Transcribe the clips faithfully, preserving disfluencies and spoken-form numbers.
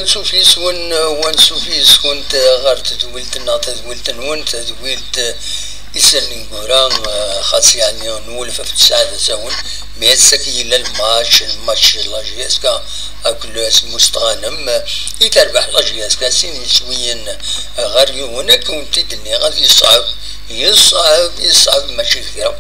Ansuf yes-wen, wa ansuf yes-kent ɣer tedwilt-nneɣ, tadwilt-nwen, tadwilt Isallen Ineggura, xas yeɛni nwulef ɣef tesɛa d asawen, mi ass-agi yella lmatch, lmatch n la J S K akked l'U S Mustɣanem, i terbeḥ la J S K sin yiswiyen ɣer yiwen, akken wen-t-id-nniɣ, ad yeṣɛeb, yeṣɛeb, yeṣɛeb, mačči d kra,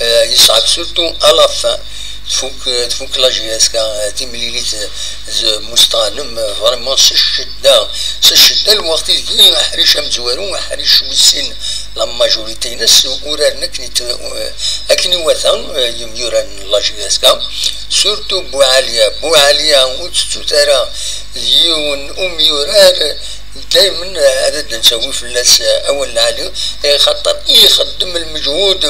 eh, yeṣɛeb surtout à la fin. Tfuk, tfuk la J S K, eh, timlilit, eh, d Mustɣanem, eh, vraiment s ccedda, s ccedda. Lweqt ideg aḥric amezwaru, aḥric wis sin, la majorité-ines uraren akken it-, eh, akken iwata, eh, yemyurar n la J S K, surtout Buɛaliya. Buɛaliya ur tettut ara d yiwen umyurar, daymen, eh, ad d-nsawi fell-as, eh, awal lɛali, eh, xaṭer ixeddem lmeǧhud,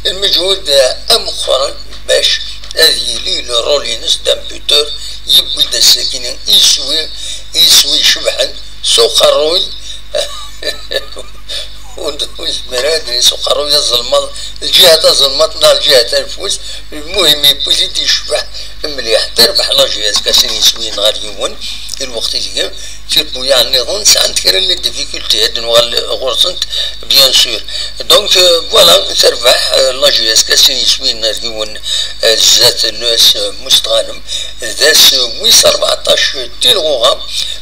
lmeǧhud ameqqran bac ad yili le rôle-ines d'un buteur, yewwi-d ass-agi iswi, iswi icebḥen s uqerruy. Ur d-, ur yezmir ara ad d-nini s uqerruy azelmaḍ, lǧiha tazelmaḍt neɣ lǧiha tanfust, lmuhim yewwi-t-id yecbeḥ mliḥ. Terbeḥ la J S K sin yiswiyen ɣer yiwen, i lweqt ideg tirbuyaɛ nniḍen sɛant kra n les difficultés ad nuɣal ɣur-sent, bien sûr. Donc, euh, voilà, terbeḥ, euh, la J S K sin yiswiyen ɣer yiwen, euh, zdat n l'U S Mustɣanem, d ass wis rbeɛṭac di lɣuɣa,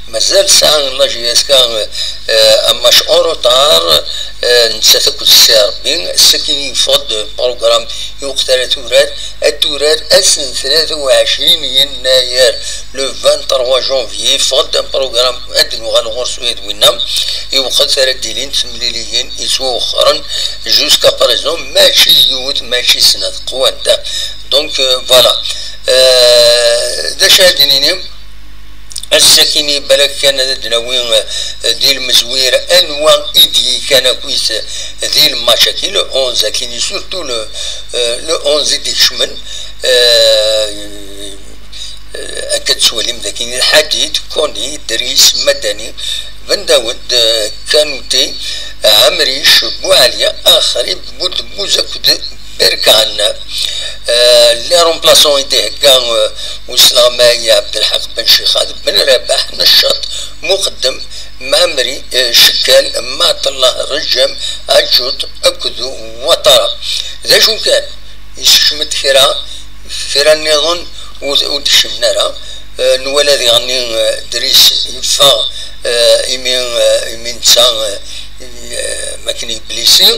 mazal sɛan la J S K, euh, un match en retard, euh, nettat akked Si Rebbi, sakin yeffeɣ-d programme i weqt ara turar, ad turar ass n tlata u ɛecrin yennayer, le vingt-trois janvier, yeffeɣ-d un programme ad nuɣal ɣur-s, u d winna, i weqt ara d-ilint temliliyin yettwawexxren jusqu'à présent, mačči yiwet, mačči snat, qwant. Donc, euh, voilà. Euh, d acu ara d-nini? Ass-akini balak kan ad d-nawi, eh, di lmezwir anwa i d-yekkan akkit di lmatch-agi, le onze akini, surtout le, eh, le onze i d-ikecmen, eh, eh, akka d-twalim d akini, Ḥadid, Koni, Dris, Madani, Ben Dawed, eh, Kanute, Ɛemric, Buɛali, Axrib, Budebbuz akked Berkan. Euh, les remplaçants i d-ihegga, euh, usleɣmay Ɛebdelḥaq Ben Cixa d Ben Rabaḥ, Neccaṭ, Muqeddem, Mɛemri, euh, Cekkal, Maɛṭellah, Rejjam, Aǧuṭ akked Watara. D acu kan, yessekcem-d kra, kra nniḍen ur, ur d-kecmen ara. Euh, nwala diɣenni, euh, Dris yeffeɣ, euh, imi, euh, imi netta, euh, euh, makken yeblisi.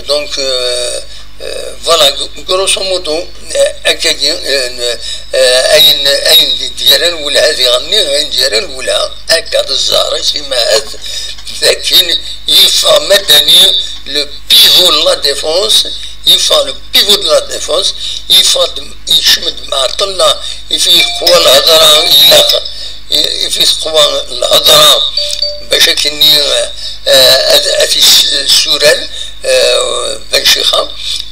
Donc, euh, euh, voilà, gr-, grosso modo, euh, akkagi, euh, euh, ayen, ayen d-, d-yerran lwelha diɣenni, ayen d-yerran lwelha, akka d zzher-is, imahat, d akken yeffeɣ Madani, le pivot de la défense, yeffeɣ le pivot de la défense, yeffeɣ-d, yekcem-d Maɛṭellah, ifi teqwa lhedra ilaq, ifi teqwa lhedra bac akkenni, eh, ad, ad is-, surar, eh, Ben Cixa,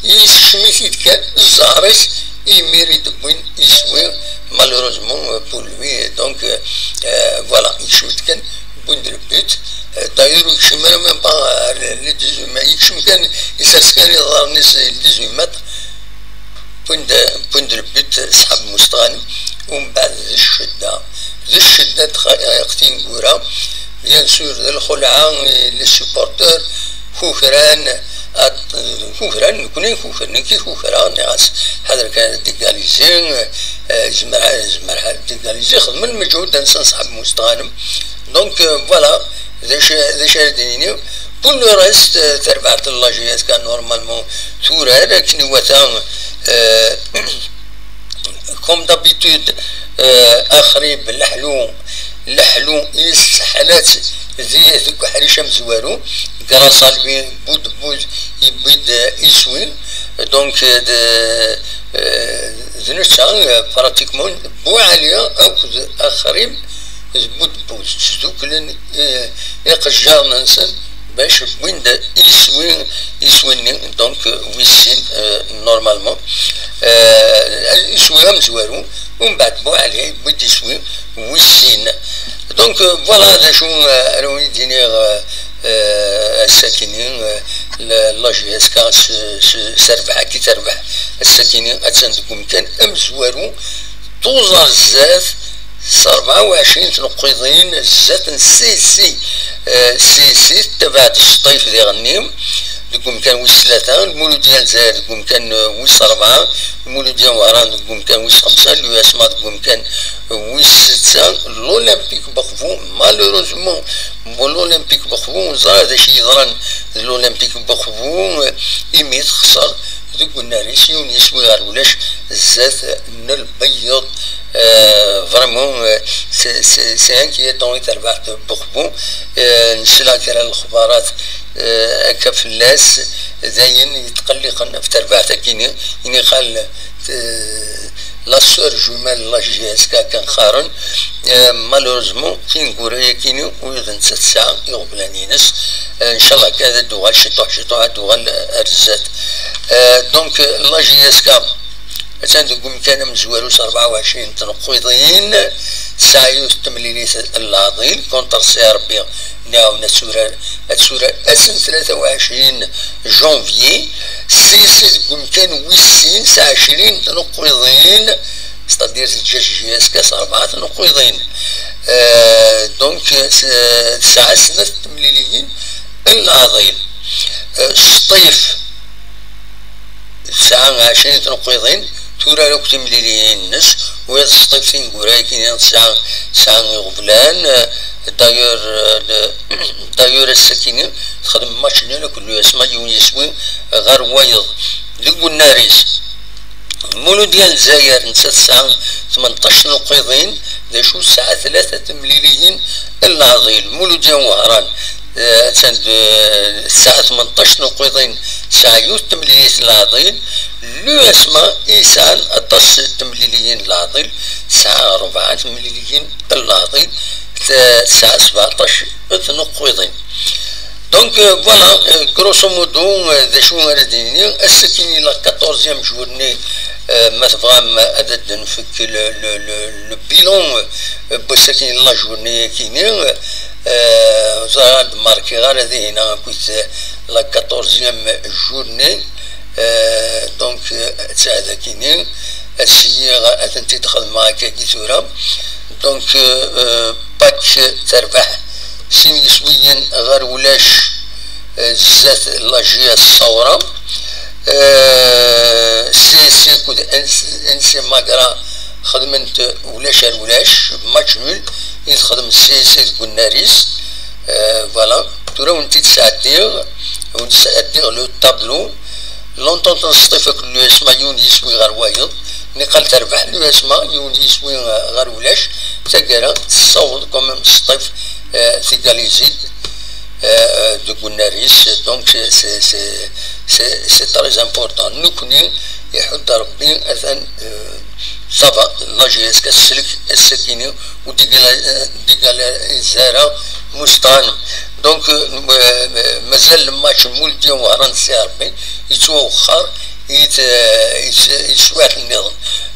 yessekcem-it-id kan zzher-is, imir i d-wwin iswi, malheureusement, eh, pour lui, donc, eh, eh, voilà, yekcem-d kan, wwin-d le but. Eh, d'ailleurs, ur yekcim ara même pas, eh, les dix-huit mètres, yekcem kan, isers kan iḍarren-is les dix-huit mètres. Wwin-d, wwin-d le but, ṣḥab Mustɣanem, umbeɛd d ccedda, d ccedda n txayeqt ineggura, bien sûr, d lxelɛa i les supporters, kukran, at-, kukran, nekni kuker-, nekk i kukraɣ, nniɣ-as, ḥader kan ad d-égaliser, eh, yezmer, yezmer ad d-égaliser, xedmen lmeǧhud-nsen ṣḥab Mustɣanem. Donc, euh, voilà, d acu, d acu ara d-nini. Pour le reste, euh, tarbaɛt n la J S K normalement turar akken iwata, euh, comme d'habitude, euh, Axrib, leḥlu, leḥlu yesseḥla-tt di, deg uḥric amezwaru, grâce à lui, Budebbuz yewwi-d, euh, iswi. Donc, euh, d, euh, d netta, euh, pratiquement, Buɛali akked Axrib, d Budebbuz, sduklen, eh, iqejjaren-nsen bac wwin-d iswi, iswi-nni, donc, eh, wis sin, eh, normalement. Eh, iswi amezwaru, umbeɛd Buɛali yewwi-d iswi wis sin. Donc, eh, voilà d acu, eh, ara wen-d-iniɣ, eh, eh, ass-akini, eh, la, la J S K s, s, s rrbeḥ-agi terbeḥ ass-akini attan deg umkan amezwaru, tuẓa zdat, s rebɛa u ɛecrin tneqqiḍin zdat n C C, eh, C C tettabaɛet Sṭif diɣenni deg umkan wis tlata, Lmuludya n Lezzayer deg umkan, eh, wis rebɛa, Lmuludya n Wehran deg umkan wis xemsa, l'U S M A deg umkan wis setta, l'Olympique Baqbu, malheureusement, bon, l'Olympique Baqbu, ẓra d acu yeḍran d l'Olympique Baqbu, eh, imi texṣer deg unnar-is yiwen yiswi ɣer ulac zdat n Lbeyyeḍ. Euh, vraiment, euh, c'est, c'est, c'est inquiétant i terbaɛt n Baqbu. Euh, nesla kra n lexbarat, euh, akka fell-as, d ayen yetqelliqen ɣef terbaɛt-agi-nni, i niqal, euh, la sœur jumelle n la J S K kan qqaren. Euh, malheureusement, tineggura-agi-nni ula d nettat tesɛa iɣeblan-ines. Euh, ncallah kan ad d-tuɣal ciṭuḥ ciṭuḥ, ad d-tuɣal ar zdat. Euh, donc, euh, la J S K attan deg umkan amezwaru s rebɛa u ɛecrin n tneqqiḍin, tesɛa yiwet n temlilit n leɛḍil, contre C R B, nniɣ-awen ad turar, ad turar ass n tlata u ɛecrin janvier. C C deg umkan wis sin, tesɛa ɛecrin n tneqqiḍin, c'est-à-dire teǧǧa J S K s rebɛa tneqqiḍin. Euh, donc, euh, tesɛa snat temliliyin n leɛḍil. Euh, Sṭif tesɛa ɛecrin tneqqiḍin, turar akk timliliyin-nnes, u yat Sṭif tineggura-agi-nni tesɛa, tesɛa iɣeblan, euh, d'ailleurs, euh, le, d'ailleurs ass-agi-nni texdem match nul akked l'U S M A, yiwen yiswi ɣer wayeḍ deg unnar-is. Lmuludya n Lezzayer nettat tesɛa tmenṭac tneqqiḍin, d acu tesɛa tlata temliliyin n leɛḍil. Lmuludya n Wehran, eh, attan d, tesɛa tmenṭac tneqqiḍin, tesɛa yiwet temlilit n leɛḍil. L'U S M A i yesɛan aṭas temliliyin n leɛḍil, tesɛa rebɛa temliliyin n leɛḍil, te-, tesɛa sbeɛṭac tneqqiḍin. Donc, euh, voilà, euh, grosso modo, euh, d acu ara d-nini, ass-agi-nni la quatorzième journée, euh, ma tebɣam ad d-nfek le, le, le, le bilan, euh, n wass-agi, la journée-agi-nni, euh, ur ẓriɣ ad markiɣ ara dihin akked, euh, la quatorzième journée, euh, donc, euh, d taɛdakini, ad syiɣ ad tent-id-xedmeɣ akkagi tura. Donc, euh, euh, Pâques terbeḥ sin yiswiyen ɣer ulac, eh, zdat la J S Saura. Eh, C S C akked N C Magra xedmen-t ulac ar ulac, match nul i texdem C S C deg unnar-is. Eh, voilà, tura wen-t-id-sɛeddiɣ, wen-d-sɛeddiɣ le tableau. L'Entente n Sṭif akked l'U S M A yiwen yiswi ɣer wayeḍ. Niqal terbeḥ l'U S M A yiwen yiswi ɣer ulac. Taggara tessaweḍ quand même Sṭif, euh, tigalizi, euh, deg unnar-is. Donc c'est, c'est, c'est, c'est, c'est très important. Nekkni iḥudd Rebbi, atan, euh, ça va, la J S K teslek ass-agi-nni ur d-igala-, euh, d-igaliz ara Mustɣanem. Donc, euh, mazal le match n Muludya n Wehran s Rebbi yettwawexxer i t-, i t-, i teswiɛt nniḍen.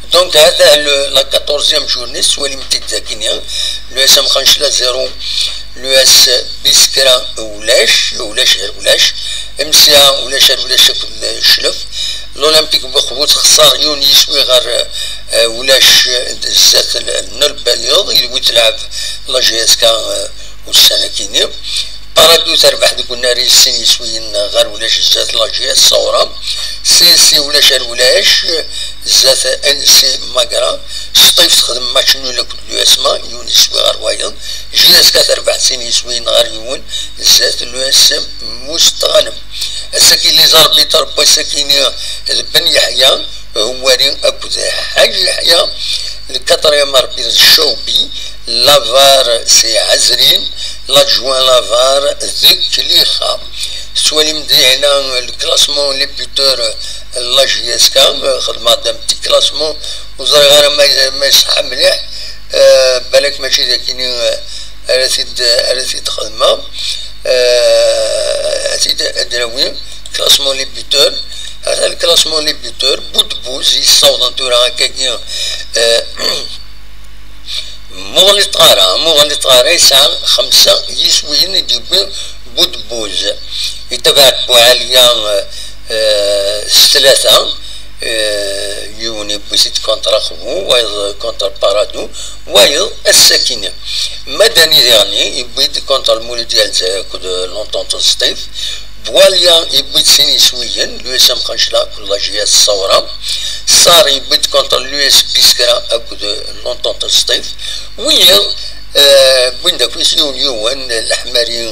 Donc, hata le, la quatorzième journée, tettwalim-t-id dagini, l'U S M Xancla zéro, l'U S Biskra ulac, ulac ar ulac, M C A ulac ar ulac akked Cclef, l'Olympique Baqbu texṣer yiwen yiswi ɣer, euh, ulac, euh, zdat n Lbayeḍ, i d wi telɛeb la J S K, euh, ussan-agi-nni. Paradu terbeḥ deg unnar-is sin yiswiyen ɣer ulac zdat la J S Saura. C S C ulac ar ulac zdat N C Magra. Sṭif texdem match nul akked l'U S M A, yiwen yiswi ɣer wayeḍ. J S K terbeḥ sin yiswiyen ɣer yiwen zdat l'U S M Mustɣanem. Ass-agi les arbitres n wass-agi-nni d Ben Yeḥya, Hewwari akked Ḥaǧ Yeḥya, le quatrième arbitre d Caubi, la var c'est Azrin, l'adjoint la var d Klixa. Tettwalim dihna le classement les buteurs n la J S K, xedmeɣ-d un petit classement, ur ẓriɣ ara ma, ma iṣeḥḥa mliḥ, euh, balak mačči d akini, euh, ara t-id-, ara t-id-xedmeɣ, euh, ad t-id-, ad d-nawi, classement les buteurs, hata le classement les buteurs, Boudbouz yessawḍen tura akkagi, euh, Muɣli Tɣara, Muɣli Tɣara yesɛa xemsa yiswiyen i d-yewwi Boudbouz. Yetabaɛ-d Buɛaliya, euh, s tlata, euh, Yiwen yewwi-t-id contre Aqbu, wayeḍ contre Paradou, wayeḍ ass-akini. Madani diɣen yewwi-d contre Lmulud Yal Lezzayer akked l'Entente Sṭif. Boualia yewwi-d sin yiswiyen, l'U S M Qenchla akked la J S Saoura. Sarr yewwi-d contre l'U S Biskra akked l'Entente Sṭif. Wiyiḍ, euh, wwin-d akk-is yiwen yiwen, Leḥmari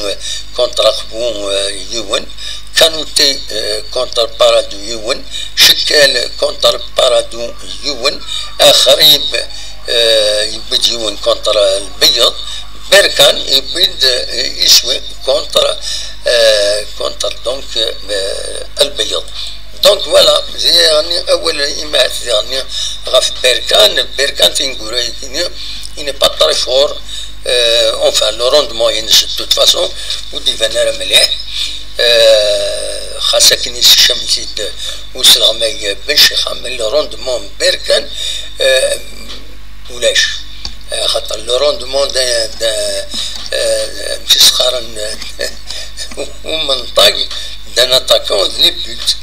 contre Aqbu, euh, yiwen. Kanouté, euh, contre Paradou yiwen, Cekkel contre Paradou yiwen, Axrib, euh, yewwi-d yiwen contre Lbeyyeḍ, Berkan yewwi-d, euh, iswi contre, euh, contre donc, euh, Lbeyyeḍ. Donc voilà, diɣen awal imahat diɣen ɣef Berkan, Berkan tineggura-agi, il n'est pas très fort, euh, enfin le rendement-ines de toute façon ur d-iban ara mliḥ. Euh, xas akken yessekcam-it-id usleɣmay Ben Ccix, mais le rendement n Berkan, euh, ulac. Euh, xaṭer le rendement d'un, d'un, euh, amek i s-qqaren, umenṭag, d'un attaquant d les buts.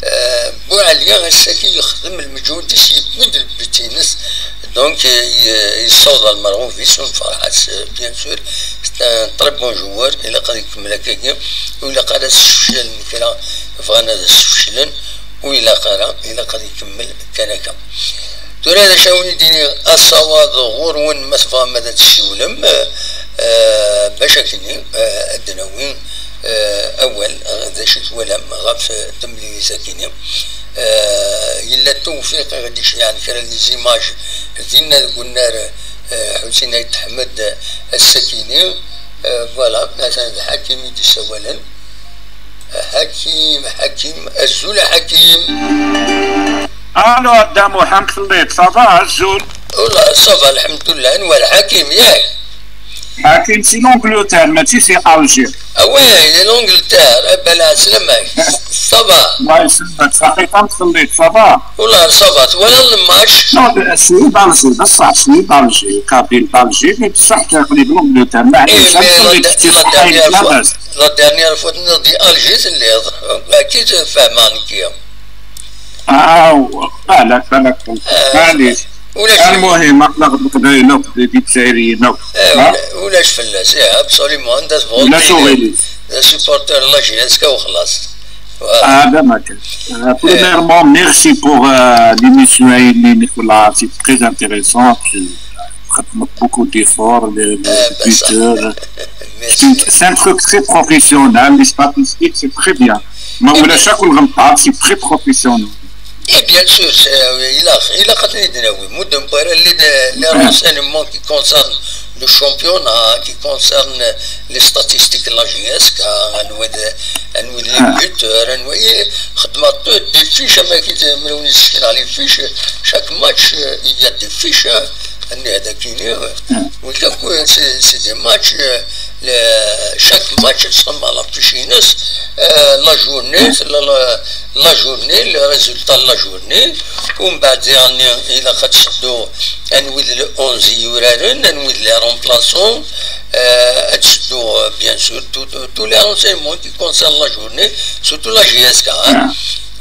Euh, Boualia ass-agi yexdem lmeǧhud-is, yewwi-d le but-ines. Donc, euh, y-, yessaweḍ ɣer lmerɣub-is, ur nferḥ-as, euh, bien sûr. C'est un très bon joueur, ilaq ad ikemmel akkagi, ur ilaq ara ad as-sfeclen kra, bɣan ad as-sfeclen, ur ilaq ara, ilaq ad ikemmel kan akka. Tura d acu ara wen-d-iniɣ, asawaḍ ɣur-wen ma tebɣam ad d-tessiwlem, euh, bac akken, euh, ad d-nawi, euh, awal, euh, d acu i twalam ɣef, euh, temlilit-agi-nni. Euh, yella Tewfiq i ɣ-d-iceyyɛen kra n les images dinna deg unnar, euh, Ḥusin Ayt Ḥmed, euh, ass-agi-nni. Euh, voilà, atan d Ḥakim i d-issawalen. Ḥakim, Ḥakim, azul a Ḥakim. Allô, a Dda Muḥ, amek telliḍ? Ça va, azul? Ula, ça va, lḥemdullah, anwa Lḥakim, yak? Ḥakim si l'Angleterre, mačči si Alger. Ah ouais, l'Angleterre, eh ben, la, c'est le mec. Ça va. Ouais, c'est le mec. Ça fait tant que ça va. Ula, ça va, twalaḍ le match? Non, je suis d'Alger, بصح je suis d'Alger, kabyle d'Alger, mais بصح تقريبا l'Angleterre, ما عليش. Mais la, la dernière fois, la dernière fois, tenniḍ-d Alger, telliḍ. Mačči tfehmeḍ nekki. Ah, بالك، بالك. معليش. ولا شيء. المهم، أخلاق القبايل نقد، دي دزايريين نقد. إيه، ها؟ ولا، ولا شيء في الناس، إيه، absolument، أنت تبغى ولا شو غيري؟ Supporter la J S K وخلاص. Voilà. هذا ما كان. آه، premièrement، merci pour, euh, l'émission, Nicolas, c'est très intéressant. Tu خدمت beaucoup d'efforts, le, le buteur. C'est un truc très professionnel, les statistiques, c'est très bien. ما ولا شاكل غلطات, c'est très professionnel. Et bien sûr, c'est, euh, il a, il a خاطر يدناوي مدن بارا les, les renseignements qui concernent le championnat, qui concernent les statistiques de la J S K, anwa d, anwa d les buteurs, anwa, خدمت des fiches, ما كي تمروني سكنا les fiches, chaque match, euh, il y a des fiches, hein. Anni هذاك يني, وكاكو c'est, c'est des matchs, euh, le, chaque match تسمى la fiche-ines, euh, la journée, la, la, la journée, le résultat de la journée, ومن بعد يعني إلا خدتو أنوي les onze يورارن, أنوي les remplaçants, euh, تشدو, euh, bien sûr, tous, tous, tous les renseignements qui concernent la journée, surtout la J S K, hein.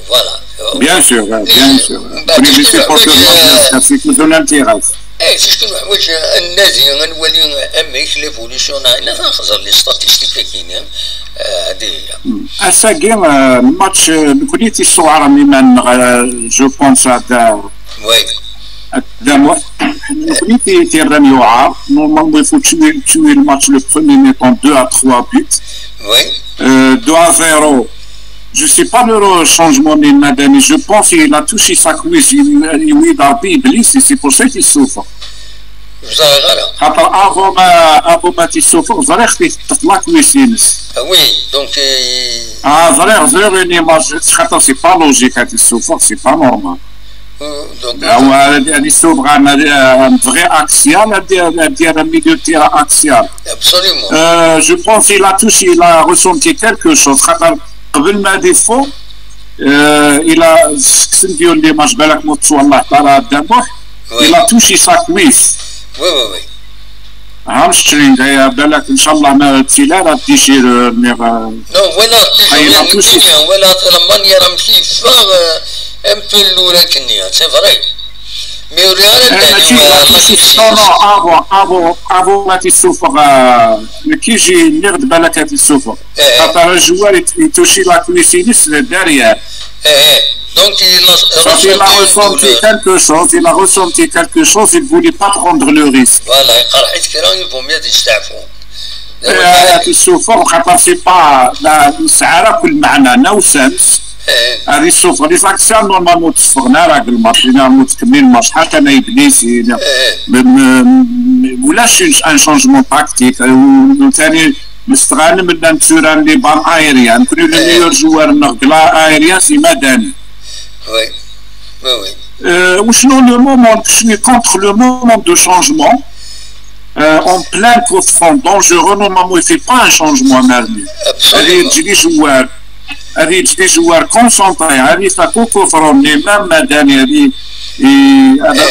Voilà. Bien sûr, bien sûr. ومن بعد تشدو, c'est pour que, euh, c'est que de l'intérêt. إيه، c'est ce que نحوج النادي, نولي أميك l'évolution, هنا نخزر les statistiques كاينين, آه، هذه هي. Ass-agi, euh, match, euh, nekkni tissuɣar mi ma nneɣ, euh, je pense à da-, Oui. à Dda Muḥ. Nekkni ti-, tirra n yuɛar. Normalement, il faut tuer, tuer le match le premier mi-temps, deux à trois buts. Oui. Euh, deux à zéro. Je sais pas le changement de Madani. Je pense qu'il a touché sa cuisse. Il, il, il a pris, il blessé. C'est pour ça qu'il souffre. Ur ẓriɣ ara. خاطر avant ما, avant ما تيسوفر, ẓriɣ كيف تطلع كويسينس. Ah oui, donc, euh, Ah, ẓriɣ, ẓriɣ une image, خاطر c'est pas logique, هاد السوفر, c'est pas normal. Euh, donc, هو هادي، هادي السوفر، un vrai axial, هادي، هادي un milieu de terrain axial. Absolument. Euh, je pense il a touché, il a ressenti quelque chose. خاطر قبل ما ديفو, euh, il a, سكسن ديون لي ماتش, بالك متصور الله تعالى قدامه. Oui. Il a touché sa cuisse. Oui, oui, oui. Hamstring, هي بالك إن شاء الله ما تسيلا راه déchirure, mais, euh, Non, voilà, déjà, هي il a touché. Voilà, la manière amek i yeffeɣ, euh, Un peu l'ourac-nni, c'est vrai. Mais ur lliɣ ara d Dani, mačči d la Tissouffre. Non, non, avant, avant, avant la Tissouffre, euh, nekk i ji nniɣ-d balak la Tissouffre. Xaṭer ajewwar i, i tuci la cuisse-ines derrière. Donc il a ressenti quelque chose, il a ressenti quelque chose, il voulait pas prendre le risque. Voilà, iqerḥ-it kra, il vaut mieux ad yesteɛfu. Ad yessufeɣ, xaṭer c'est pas, la, yesɛa ara kul lmeɛna, no sense. Ad yessufeɣ, les actions normalement ur tteffɣen ara deg lmatch, normalement ur ttkemmilen lmatch, ḥaca ma iblisi, ulac un changement tactique, u thani mestɣanem llan tturan les balles aériennes, nekni le meilleur joueur-nneɣ deg la aérien c'est Madani. Oui, oui, oui. Euh, وشنو le moment, je suis contre le moment de changement, euh, en plein coup franc dangereux, normalement il fait pas un changement à Mermi. Absolument. Ad yeǧǧ les joueurs, ad yeǧǧ les joueurs concentrés, ad ifak coup franc-nni, même Madani, ad,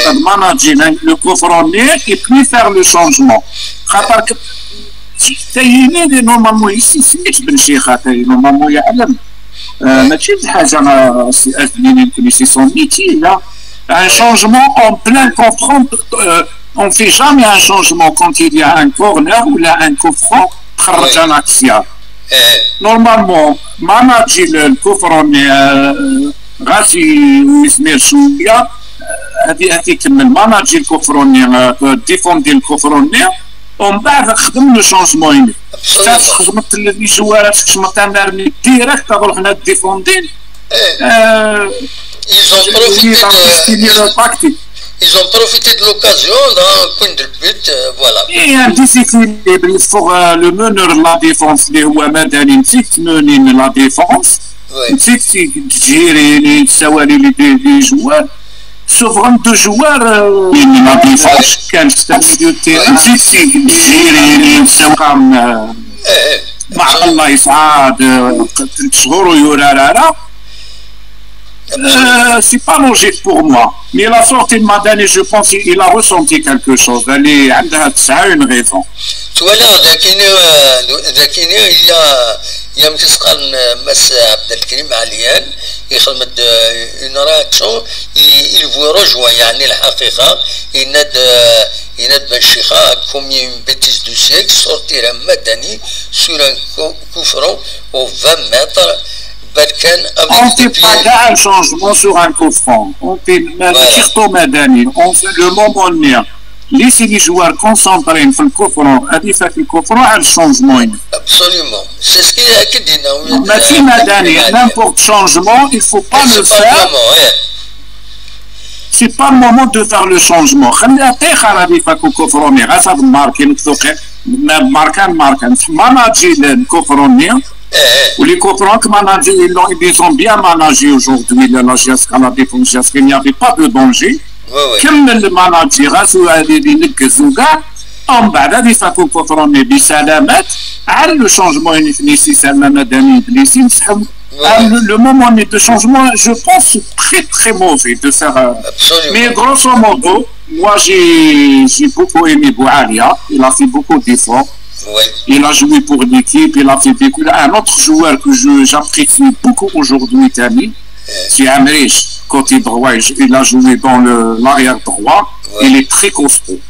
ad manager le coup franc-nni, et puis faire le changement. Xaṭer tayini, normalement, ici, c'est Ben Chikha, normalement, yeɛlem. Euh, mačči d ḥaǧa, euh, c'est, euh, c'est son métier, là. Un changement en plein coup franc, euh, on fait jamais un changement quand il y a un corner ou là un coup franc, تخرج un axial. Normalement, manager le coup franc, euh, غاسي ويزمير شوية، euh, هذه، هذه كمل manager le coup franc, euh, défendre le coup franc, ومن بعد خدم le changement. Absolument. Xedmet les joueurs, kecmet amarni direct, ad ruḥen ad défendin. Ils ont profité de, ils ont profité de l'occasion, d'un coin de but, euh, voilà. Et un déséquilibre, il faut, euh, le meneur de la défense, اللي هو Madani, نسيت تمونين la défense. Oui. نسيت تجيري، تسوالي les deux, les joueurs. Souvent deux joueurs, euh, la défense, كان في milieu de terrain. نسيت تجيري، تسوالي، euh, مع الله يسعد، euh, تشهر ويورا لا لا. Euh, c'est pas logique pour moi. Mais la sortie de Madani, je pense, il a ressenti quelque chose. Elle est, عندها تسعة une raison. Twalaḍ dakini, euh, dakini, il y a, il y a مكسقان, euh, Mass Abdelkrim Alian, يخدم, euh, une réaction, il, il vous rejoint, يعني الحقيقة, il aide, euh, il aide Ben Chikha a commis une bêtise du siècle, sortir un Madani sur un coup, coup franc aux vingt mètres. On fait pas un changement sur un coup franc. On fait, surtout Madani, on fait le moment donné. Laissez les joueurs concentrés في le coup franc, هذه في le coup franc, un changement. Absolument. C'est ce qu'il a dit, non, oui. ماشي Madani, n'importe changement, il faut pas le faire. C'est pas le moment de faire le changement. خليها تيخر هذه في le coup franc, غير صافي ماركين، ماركان، ماركان. Manager le coup franc. Ou les coups francs, manager, ils l'ont, ils les ont bien managés aujourd'hui, la, la J S K, la défense J S K, il n'y avait pas de danger. كمل manager, غاسو هذه اللي نقز وكاع. ومن بعد هذه صافي le coup franc بسلامات. على le changement nécessaire, لما داني بليسي نسحب. Le, le moment de changement, je pense, c'est très, très mauvais de faire, euh, mais grosso modo, moi, j'ai, j'ai beaucoup aimé Boualia. Il a fait beaucoup d'efforts. Il a joué pour l'équipe, il a fait beaucoup. Un autre joueur que je, j'apprécie beaucoup aujourd'hui, Tani, c'est Amrich, côté droit. Il a joué dans le, l'arrière droit. Il est très costaud.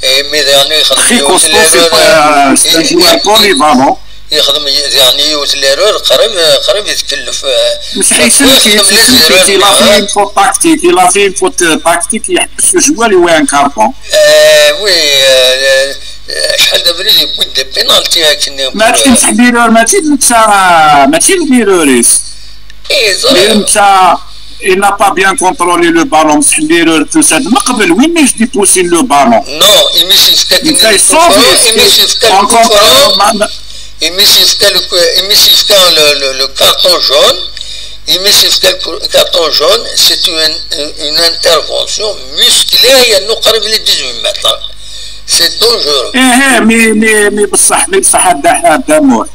Très costaud, c'est pas, c'est un joueur polyvalent. يخدم يعني يوت l'erreur قريب، قريب يتكلف. Il a fait une faute tactique, il a fait une faute tactique, يحبس le joueur, il y a un carton. Oui, شحال دابا اللي يبوي des pénaltys هاك. ماشي مسح l'erreur, ماشي نتا، ماشي l'erreur. Mais نتا, il n'a pas bien contrôlé le ballon, مسح l'erreur, tout ça. من قبل وين ما يجي يبوسي le ballon. Non, il me suffit نتا يصوفي. Encore, يمشي يفكا لو، يمشي يفكا لو، لو كارطون جون. يمشي يفكا لو كارطون جون. C'est une, une intervention musclée, لأنه قريب لي dix-huit mètres. C'est dangereux. ايه، ايه، mais, mais, mais بصح، mais بصح هذا، هذا مور.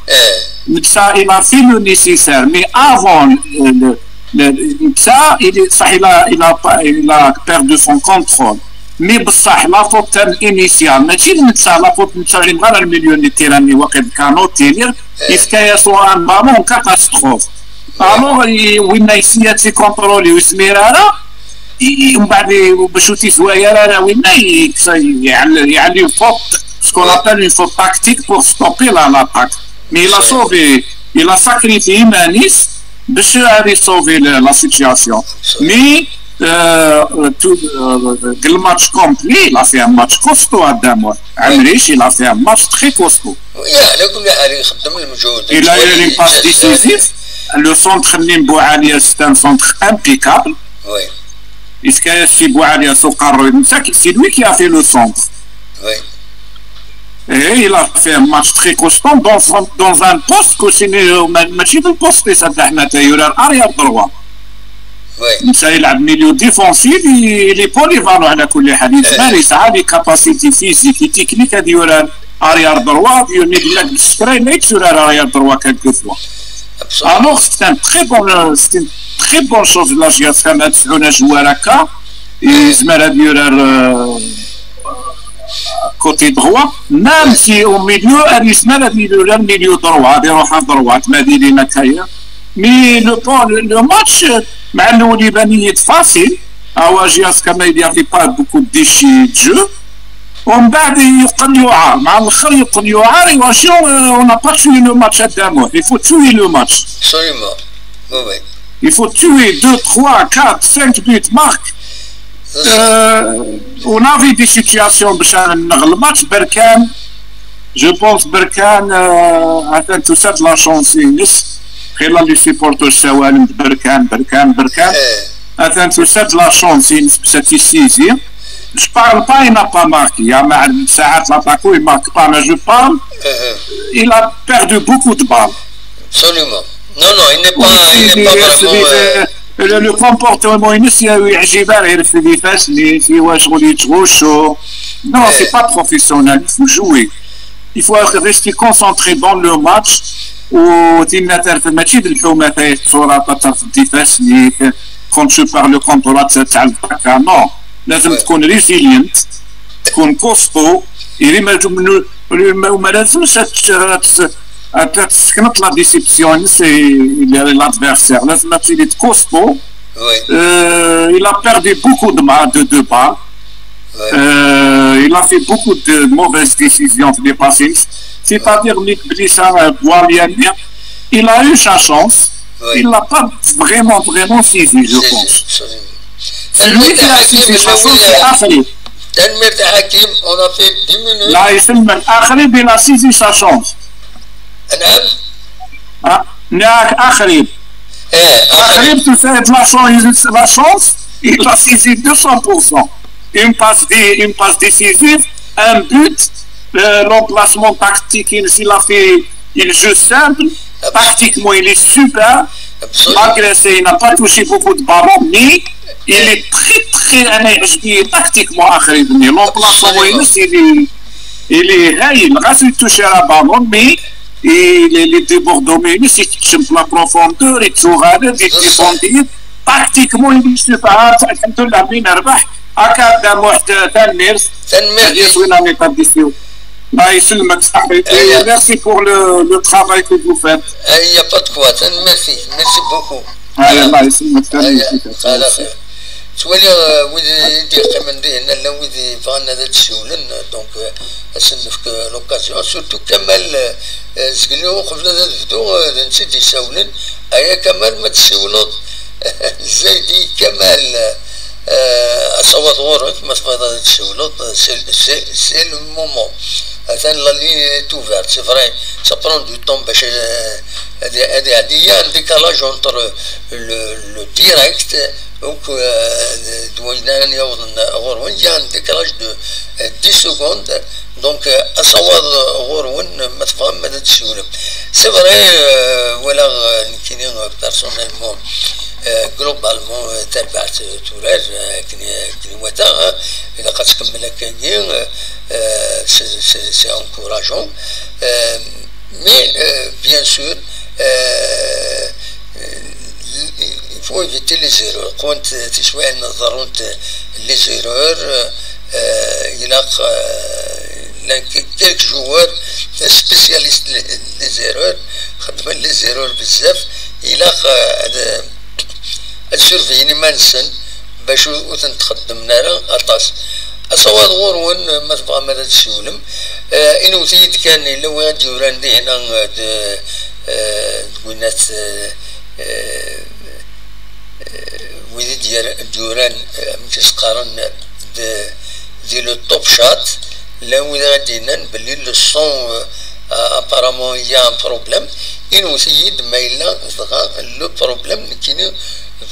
نتا, il a fait le nécessaire, mais avant, euh, le, le, نتا, il est, صح, il a, il a pas, il a perdu son contrôle. Mais بصح la faute initiale, ماشي نتا, la faute نتا اللي مغير le milieu de terrain اللي واقف كانوتي, يفكا يسوع un ballon catastrophe. Alors, i-, winna yesya ad t-ikontroli ur yezmir ara, i-, i-, mbeɛd i-, bac ur t-izway ara, ara winna, i-, yeɛl-, yeɛli une faute, ce qu'on appelle une faute tactique pour stopper la, l'attaque. Mais il a sauvé, il a sacrifié iman-is bac ad isauver la, la situation. Mais, euh, tout, euh, le match complet, il a fait un match costaud à Damour. Amriche, il a fait un match très costaud. Oui, على كل حال يخدم المجهود. Il a eu une passe décisive. Le centre من بوعالية, c'est un centre impeccable. Oui, Est-ce que c'est Boualia Soukar, c'est lui qui a fait le centre. oui. Et il a fait un match très constant dans, un- dans un poste que c'est ماشي في البوست اللي سدحنا تايورا arrière droit. Oui. نتا يلعب milieu défensif, il est polyvalent على كل حال, يزمر يسعى, les capacités physiques et techniques هذه يورا arrière droit, يقول لك بالشكرا ما يتشور arrière droit quelquefois. Absolument. Alors c'est un très bon, euh, c'est une très bonne chose la J S K ما تسعونا joueur هكا يزمر هذا يورا, euh, côté droit, même si au milieu هذا يزمر هذا يورا milieu droit, هذا يروح à droite, ما ديري هكايا. Mais le, le, le match, مع الأول يبان لي facile, à J S K ما il y avait pas beaucoup de déchets de jeu. ومن بعد يقن يعار, مع الآخر يقن يعار, et on n'a pas tué le match à Damour. Il faut tuer le match. Absolument. Oui, oui. Il faut tuer deux, trois, quatre, cinq buts marqués. Euh, on avait des situations باش نغلب الماتش. بركان, je pense بركان, euh, atan tusa-d la chance-ines. خلال les supporters سوالم بركان, بركان, بركان. إيه. Atan tusa-d la chance-ines باش يسيزي. Je parle pas, il n'a pas marqué. يا ما ساعات l'attaquant, il marque pas, mais je parle. إيه. Il a perdu beaucoup de balles. Absolument. Non, non, il n'est pas, il n'est pas vraiment. Euh, Le, le comportement initial, oui, يعجبها غير في الديفاس, mais في واش غادي يتغوشوا. Non, c'est pas professionnel, il faut jouer. Il faut rester concentré dans le match. وتينا تعرف ماشي د الحومه تاع الصوره تاع الديفاس اللي quand tu perds le contrôle تاع الباكا, non. لازم تكون résilient, تكون costaud, et ما, ما, ما لازمش تسكنط la déception, c'est l'adversaire. لازم تولي costaud. Oui. Euh, il a perdu beaucoup de balles, de, de balles. Oui. Euh, il a fait beaucoup de mauvaises décisions في les passés. C'est-à-dire, Nick Brisson, euh, Boaliani, il a eu sa chance. Oui. Il l'a pas vraiment, vraiment saisi, je C'est- pense. Absolument. C'est lui qui a saisi sa chance, c'est Akhri. Tanmirt Hakim, on a fait dix minutes. Là, il s'est mis Akhri, il a saisi sa chance. نعم. Ah, نعم, Akhri. ايه اخر Akhri, tu sais, la chance, la chance, il a saisi deux cents pour cent. Une passe, dé- une passe décisive, un but, euh, l'emplacement tactique, il, il a fait, il joue simple, tactiquement, il est super. بصح Malgré ça, il n'a pas touché beaucoup de ballons, mais il est très, très, أنا يعجبني tactiquement Akhri. L'emplacement, il est, il est, il est هايل. غير il touche à la ballon, mais il est, il est débordé, mais il est la profondeur, il joue غادي, il défend. Tactiquement, il est super. الحمد لله, mais نربح. هكا قدام واحد تاع النيرس. تنميرتي. هذه زوينه, mais pas déçu. الله يسلمك صاحبي. أيوة. Merci pour le, le travail que vous faites. Il n'y a pas de quoi. تنميرتي. Merci beaucoup. الله يسلمك. أيوة. على خير. تولي آه، ويدي يدي قيمن دي هنا لا ويدي بغانا هذا تسولن دونك آه، اسنفك لوكازيون سورتو كمال آه، زقلي وقفنا هذا الفدو آه، نسيت يسولن ايا كمال ما تسولد زايدي كمال آه، اصوات غورك ما تبغيض هذا تسولد سي سي سي لو مومون هذا لا لي توفيرت سي فري سا برون دو طون باش آه، هذه هذه عاديه ديكالاج اونتر لو ديريكت Donc, euh, دوينان يوضن غورون, il y a un décalage de euh, dix secondes. Donc, euh, asawaḍ ɣurwen ma tebɣam ad tessiwlem. C'est vrai, euh, walaɣ euh, nekkini euh, personnellement, euh, globalement, euh, tarbaɛt euh, turar, euh, akken akken iwata, hein, ilaq ad tkemmel akkagi, euh, euh, c'est- c'est c'est encourageant. Euh, Mais, euh, bien sûr, euh, euh, il faut éviter les erreurs. Quand euh, tu sois un ضرورت les erreurs, euh, il y a euh, quelques joueurs spécialistes les, les erreurs, خدموا les erreurs بزاف. Ilaq, eh, ad, ad surveillen iman-nsen bac ur, ur ten-txeddmen ara aṭas. Asawaḍ ɣur-wen, ma tebɣam ad d-tessiwlem, eh, inwet-iyi-d kan, yella wi ad d-yuran dihin, eh, d, eh, d winat, eh, eh, eh, wid i d-yar-, d-yuran, eh, amek i s-qqaren, d, di le top chat, llan wid ara d-yennan belli le son, eh, apparemment il y a un problème, inwet-iyi-d ma yella dɣa le problème, nekkini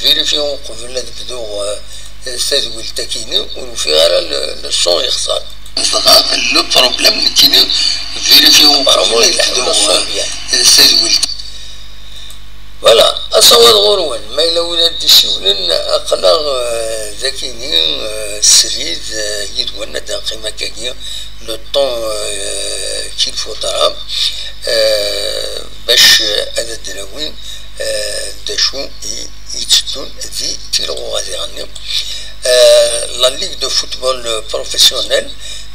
vérifier uqbel ad bduɣ, eh, tadwilt-akini, ur ufiɣ ara le, le son yexṣer. Dɣa le problème, nekkini vérifier uqbel ad bduɣ, eh, tadwilt. Voilà, asawaḍ ɣur-wen, ma yella win ad d-isiwlen, aql-aɣ, eh, dakini, eh, srid, eh, yid-wen ad neqqim akkagi, le temps, eh, qu'il faudra, eh, bac, eh, ad d-nawi, eh, d acu i yetteddun di tilɣuɣa diɣenni. Eh, la Ligue de football professionnel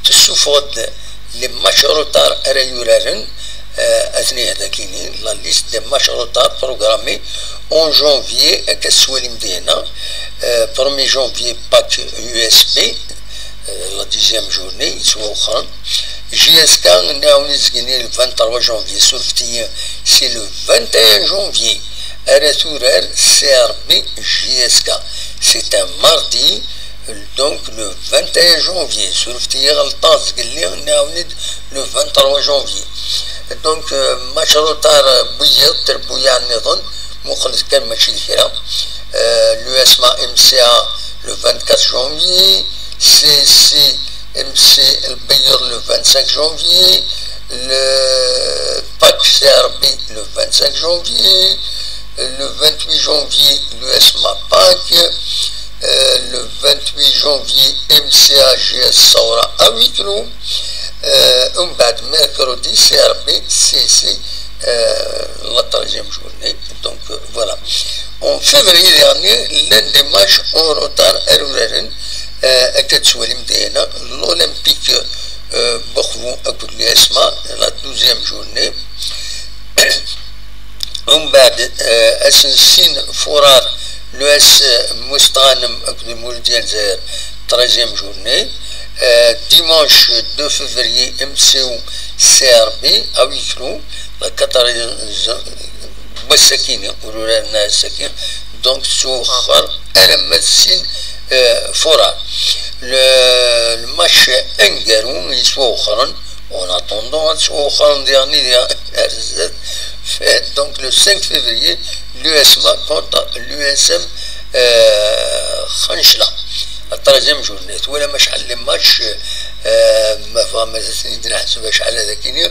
tessufeɣ-d les matchs retard ara yuraren, eh, atni dagini, la liste des matchs retard programmés en janvier, akka tettwalim dihna, eh, premier janvier Pâques U S B, eh, la dixième journée, yettwawexxren. J S K, nniɣ-awen-d zegni le vingt-trois janvier, surfet-iyi, c'est le vingt et un janvier ara turar C R B J S K. C'est un mardi, donc le vingt et un janvier, surfet-iyi ɣelṭeɣ zgelli, nniɣ-awen-d le vingt-trois janvier. Donc, euh, match retard, euh, n wiyiḍ, trebbuyaɛ nniḍen, muqlet kan mačči d kra. Euh, l'U S M A M C A le vingt-quatre janvier, C C M C Lbeyyeḍ le vingt-cinq janvier, le Pâques C R B le vingt-cinq janvier, le vingt-huit janvier l'U S M A Pâques, euh, le vingt-huit janvier M C A G S Saoura à huis clos, euh, ومن بعد mercredi C R B C C, euh, la treizième journée. Donc, euh, voilà. En février dernier, l'un des matchs en retard à l'Olympique, euh, l'Olympique, euh, Bokhvou, l'U S M A, la douzième journée. ومن بعد, euh, asensin Furar, l'U S Moustrane, le Mouldian, treizième journée. Euh, dimanche deux février, M C O C R B, à huis clos, la quatorzième, wass-akini, ur uraren ara ass-agi, donc tettwawexxer alamma d sin, euh, Furar. Le, le match aneggaru yettwawexxren, en attendant ad ttwawexxren diɣen ar zdat. Donc le cinq février, l'U S M A contre l'U S M, euh, Khanchla. La treizième journée, twalam acḥal les matchs, euh, ma tebɣam ad ten-id-nḥseb acḥal ad akini,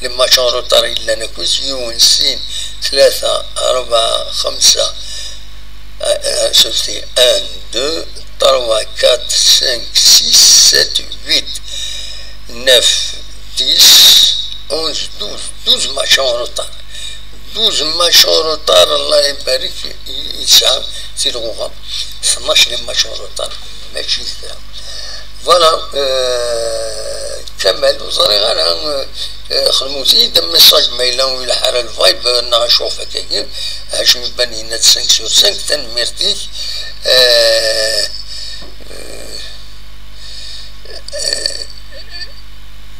les matchs en retard yellan akk, yiwen, sin, tlata, rebɛa, xemsa, euh, euh, surfet-iyi, un, deux, trois, quatre, cinq, six, sept, huit, neuf, dix, onze, douze, douze matchs en retard. Douze matchs en retard, Allah ibarik, i, i tesɛa tilɣuɣa. Tnac les matchs en retard, mačči d kra. Voilà, euh, Kamal, ur ẓriɣ ara, euh, euh, xedmet-iyi-d un message ma yella ur yelḥa ara le Viber neɣ acu ɣef akkagi. Hacmi Ban yenna-d cinq sur cinq, tanemmirt-ik. Euh, euh,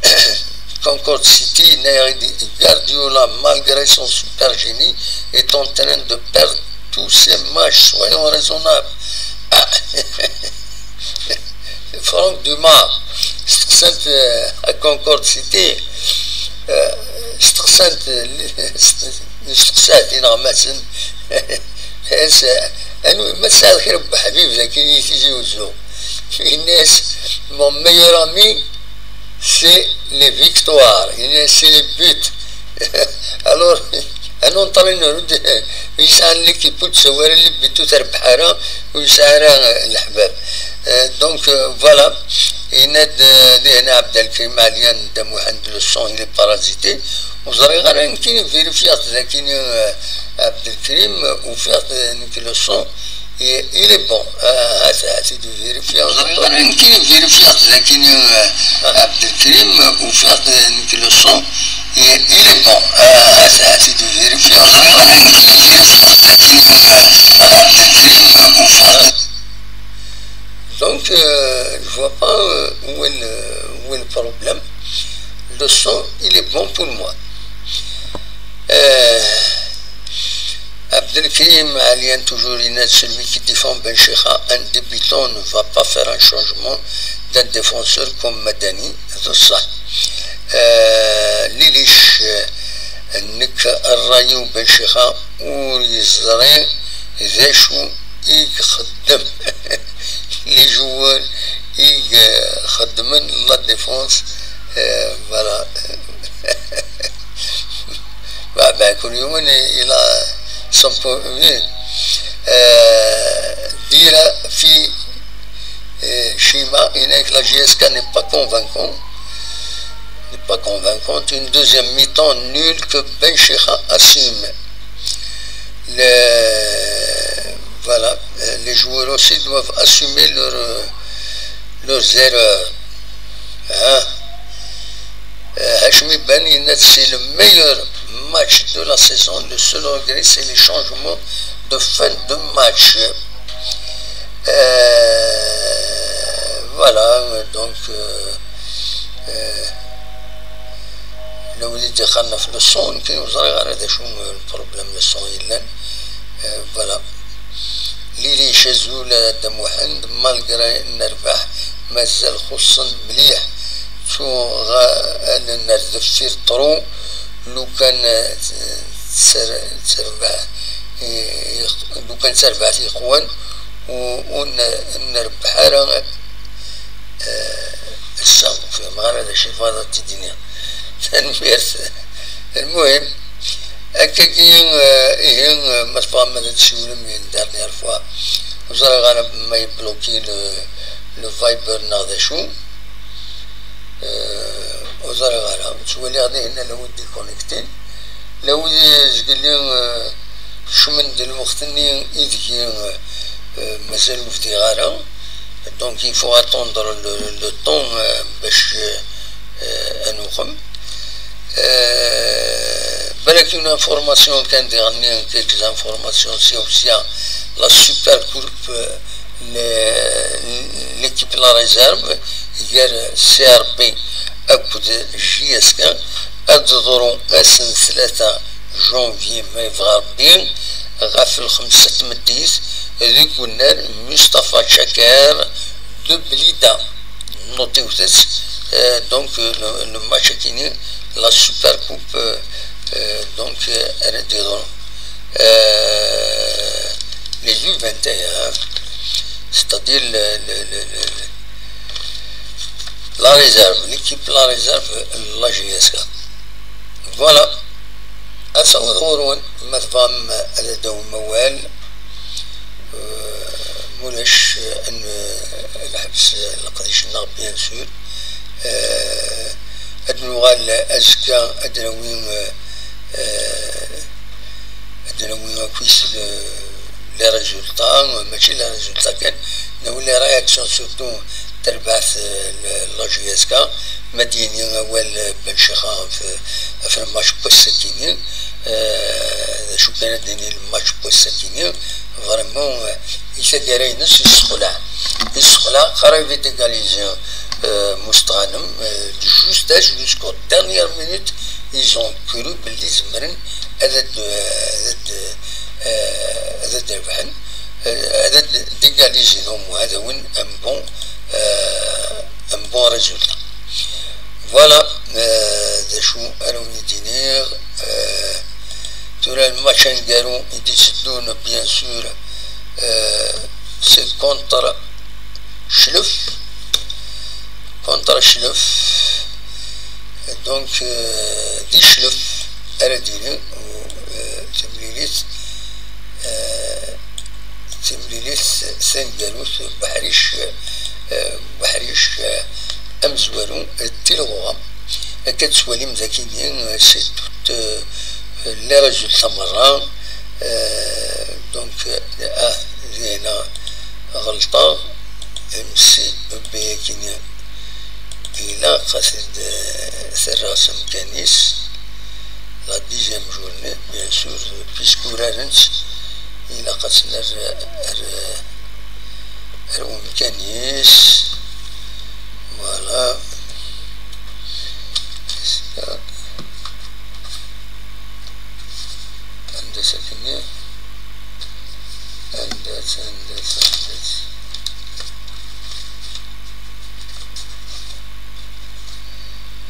euh, Concord City, Guardiola, malgré son super génie, est en train de perdre tous ses matchs. Soyons raisonnables. Ah. Franck Dumas, steqsant, euh, à Concord City, euh, steqsant, euh, nesteqsa-t ineɣmasen, anwa, ma tesɛiḍ kra n weḥbib dagi i Tizi Uzzu? Yenna-yas, mon meilleur ami, c'est les victoires, yenna-yas, c'est les buts. Alors, un entraîneur, ur yesɛan l'équipe, ur d-tsawi ara les buts, ur terbeḥ ara, ur yesɛi ara, euh, leḥbab. Euh, donc, euh, voilà. Yenna-d, euh, dihna Abdelkrim Alian, Dda Muḥend, le son, il est parasité. Ur ẓriɣ ara, nekkini vérifiɣ-t dagini, euh, Abdelkrim, ufiɣ-t, euh, nekk le son, et il est bon. Euh, hât, hât, il vérifie. Ur ẓriɣ ara, nekkini vérifiɣ-t dagini, euh, Abdelkrim, ufiɣ-t, euh, nekk le son, et il est bon. Euh, hât, hât, il vérifie. Ur ẓriɣ ara, nekkini vérifiɣ-t Donc, euh, je vois pas euh, où, est le, où est le problème. Le son, il est bon pour moi. Euh, Abdelkrim Alian toujours, il est celui qui défend Ben Cheikha. Un débutant ne va pas faire un changement d'un défenseur comme Madani. D ṣṣeḥ. Euh, Lilic, euh, nekk ṛṛay-iw Ben Cheikha ur yeẓri d acu i ixeddem. Les joueurs i ixeddmen la défense, euh, voilà. Bah, bah, كل يوم il a son point de vue. Euh, dire في euh, schéma, il est que la J S K n'est pas convaincant. N'est pas convaincante. Une deuxième mi-temps nulle que Ben Cheikha assume. Le, voilà, euh, les joueurs aussi doivent assumer leur, euh, leurs erreurs. Hein? Euh, Hachmi Ben Inat, c'est le meilleur match de la saison. Le seul regret, c'est les changements de fin de match. Euh, voilà, donc, euh, euh, لو بديت يخلنا في le son, كي وزري غير هذا شو البروبليم le son يلان. Euh, voilà. Lili Chazul, Adam Wahand, malgré نربح مازال خصن مليح. شو غا نرزف في الطرو لو كان تسر-، تربح، لو كان تربح تيقوان ونربح على الشام في مغارة شي فازة تدينيا. تنميرت. المهم، هكاكي، آه، إيه، آه، ما تفهم ماذا تسولم من دارني الفوا. وزرا غانا ما يبلوكي le, le Viber ناخذ شو. آه، وزرا غانا تولي غادي هنا لو ديكونيكتين. لو زقلي، آه، شو من دي الوقت ني إيديكي، آه، آه، مازال مفتي غارة. Donc, il faut attendre le, le temps, euh, باش, euh, euh, à nous. Euh, بالك une information كان ديغني, quelques informations, c'est aussi la super coupe, euh, l'équipe la réserve, hier C R B أكد J S K, أدضروا أسن ثلاثة janvier ما يبغى ربي غا في الخمسة تمديت ذيك ونال مصطفى شاكر de Blida. Notez-vous ça. Euh, donc, euh, le, le match est fini. La Super Coupe, euh, euh, donc, euh, elle est dedans. Euh, les U vingt et un, c'est-à-dire le, le, le, le, la réserve, l'équipe, la réserve, la J S K. Voilà. Ad taweḍ ɣur-wen ma tebɣam ad d-tawim awal. Euh, mulac, euh, n-, euh, lḥebs, euh, leqdic-nneɣ, bien sûr. Euh, ad nuɣal azekka ad d-nawi, euh, euh, ad d-nawi akk-is le, les résultats, mačči les résultats kan, nawi les réactions surtout, terbaɛt, euh, la J S K, ma d-yini awal, euh, Ben Cheikha ɣef, ɣef le match n wass-agi-nni, euh, d acu kan ad d-nini le match n wass-agi-nni, vraiment, euh, i taggara-ines yessexlaɛ, yessexlaɛ, qrib i d-égaliser, euh, Mustaghanm, euh, de justesse jusqu'aux dernières minutes, ils ont cru belli zemren ad, ad, ad, euh, ad d-rebḥen, euh, ad d-égaliser au moins, ad awin un bon, euh, un bon résultat. Voilà, euh, d acu ara wen-d-iniɣ, euh, tura le match aneggaru i d-itteddun, bien sûr, euh, c'est contre Chlef, contre Chlef. Donc, euh, di Chlef ara d-inin, euh, timlilit, euh, timlilit taneggarut, Beḥric, euh, Beḥric, euh, amezwaru, d tilɣuɣa. Akka tettwalim dagi-nni, euh, c'est tout, euh, les résultats merra. Euh, donc, euh, ah, dinna ɣelṭeɣ, M C E B-agi-nni ilaq ad t-id-terreɣ s amkan-is. La dixième journée, bien sûr, puisque urarent Ilaq ad tt-nerr ar, ar umkan-is. Voilà. Anda-tt akken-nni? Anda-tt, anda-tt, anda-tt?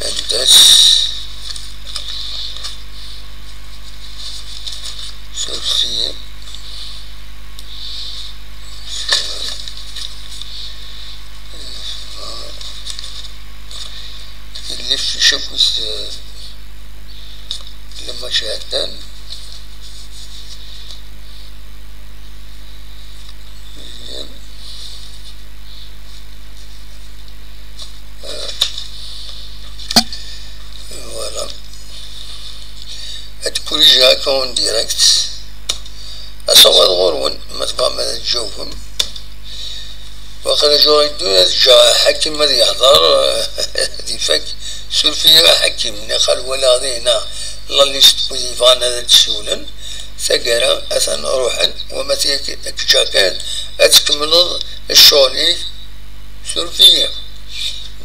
Anda-tt? Suref-iyi. Yella ficc akked, eh, lmaci iɛeddan. Voilà. Ad corriger akka en direct. Asawaḍ ɣur-wen, ma tebɣam ad tjawbem. Waqila j'aurais dû ad ǧǧeɣ Ḥakim ad yehder, ad ifak. Suref-iyi a Ḥakim, niqal walaɣ dihna la liste n wid yebɣan ad d-siwlen. Taggara atan ruḥen, wama yak ǧǧeɣ kan ad tkemmleḍ ccɣel-ik. Suref-iyi.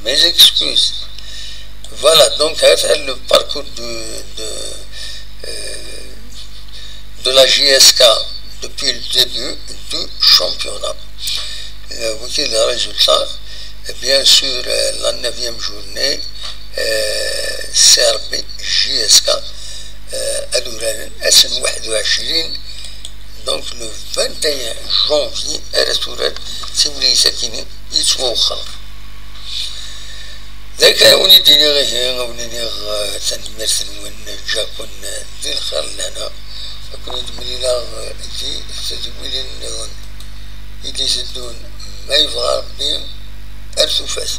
Mes excuses. Voilà, donc, c'est le parcours de, de, euh, de la J S K depuis le début du championnat. Euh, wiki les résultats, bien sûr, euh, la neuvième journée, euh, Serbie, J S K, euh, ad uraren ass n waḥed u ɛecrin, donc le vingt et un janvier, ara turar timlilit-agi-nni yettwawexxer. D akka ara wen-id-iniɣ ihi, a wen-iniɣ, eh, tanemmirt-nwen, ǧǧiɣ-ken di lxir n lehna. Ad ken-id-mlileɣ, eh, di tedwilin nniḍen i d-iteddun, ma yebɣa Rebbi, ar tufat.